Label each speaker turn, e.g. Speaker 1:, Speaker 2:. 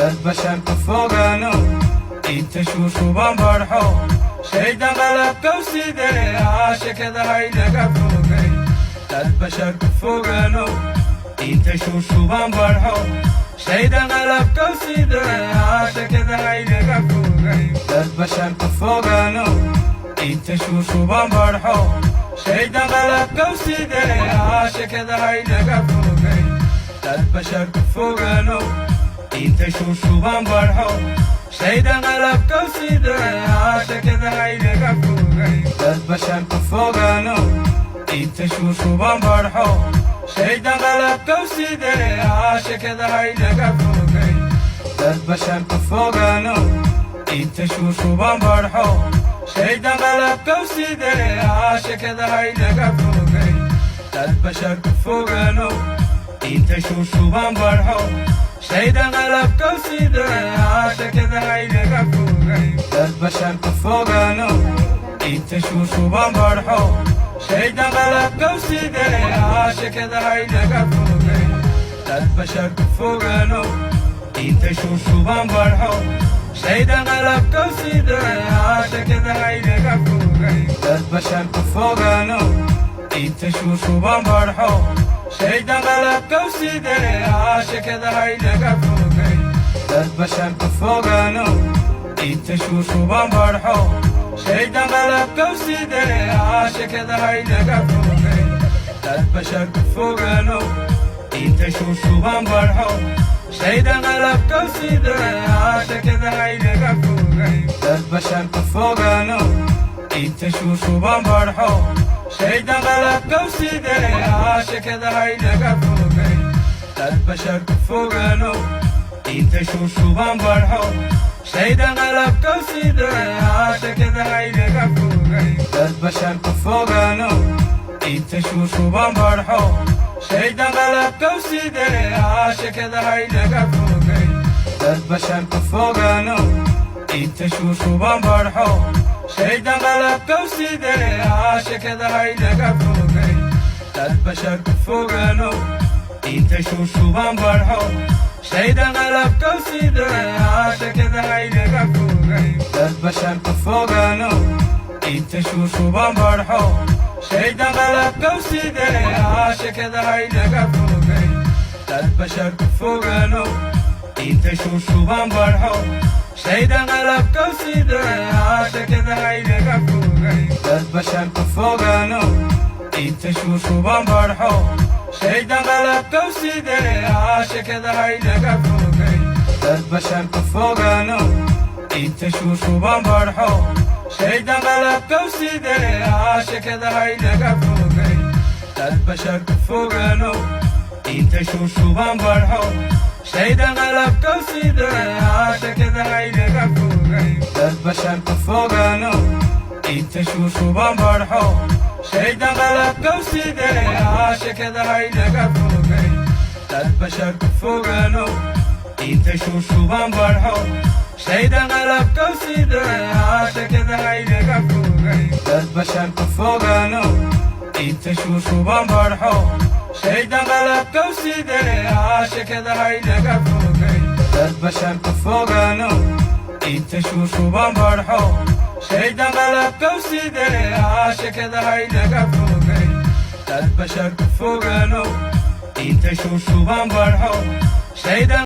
Speaker 1: Dad bashar ku fogaano, inta shuushuban barxo, shaydan qalabkow sidee sheekada haynaga fogay. Dad bashar ku fogaano, inta shuushuban barxo, shaydan qalabkow sidee sheekada haynaga fogay. Dad bashar ku fogaano, inta shuushuban barxo, shaydan qalabkow sidee sheekada haynaga fogay. Dad bashar ku fogaano, inta shuushuban barxo, shaydan qalabkow sidee sheekada haynaga fogay. Dad bashar ku fogaano, inta shuushuban barxo, shaydan qalabkow sidee sheekada haynaga fogay. Dad bashar ku fogaano, inta shuushuban barxo, shaydan qalabkow sidee sheekada haynaga fogay. Dad bashar ku fogaano, inta shuushuban barxo, shaydan qalabkow sidee sheekada haynaga fogay. Dad bashar ku fogaano, inta shuushuban barxo, shaydan qalabkow sidee sheekada haynaga fogay. Dad bashar ku fogaano, inta shuushuban barxo, shaydan qalabkow sidee sheekada haynaga fogay. Dad bashar ku fogaano, inta shuushuban barxo, shaydan qalabkow sidee sheekada haynaga fogay. Dad bashar ku fogaano, inta shuushuban barxo, shaydan qalabkow sidee sheekada haynaga fogay. Dad bashar ku fogaano, inta shuushuban barxo, shaydan qalabkow sidee sheekada haynaga fogay. Dad bashar ku fogaano, inta shuushuban barxo, shaydan qalabkow sidee sheekada haynaga fogay. Dad bashar ku fogaano, inta shuushuban barxo, shaydan qalabkow sidee sheekada haynaga fogay. Dad bashar ku fogaano, inta shuushuban barxo, shaydan qalabkow sidee sheekada haynaga fogay. Dad bashar ku fogaano, inta shuushuban barxo, shaydan qalabkow sidee sheekada haynaga fogay. Dad bashar ku fogaano, inta shuushuban barxo, shaydan qalabkow sidee sheekada haynaga fogay. Dad bashar ku fogaano, inta shuushuban barxo, shaydan qalabkow sidee sheekada haynaga fogay. Dad bashar ku fogaano, inta shuushuban barxo, shaydan qalabkow sidee sheekada haynaga fogay. Dad bashar ku fogaano, inta shuushuban barxo, shaydan qalabkow sidee sheekada haynaga fogay. Dad bashar ku fogaano, inta shuushuban barxo, shaydan qalabkow sidee sheekada haynaga fogay. Dad bashar ku fogaano, inta shuushuban barxo, shaydan qalabkow sidee sheekada haynaga fogay. Dad bashar ku fogaano, inta shuushuban barxo, shaydan qalabkow sidee sheekada haynaga fogay. Dad bashar ku fogaano, inta shuushuban barxo, shaydan qalabkow sidee sheekada haynaga fogay. Dad bashar ku fogaano, inta shuushuban barxo, shaydan qalabkow sidee sheekada haynaga fogay. Dad bashar ku fogaano, inta shuushuban barxo, shaydan qalabkow sidee sheekada haynaga fogay. Dad bashar ku fogaano, inta shuushuban barxo, shaydan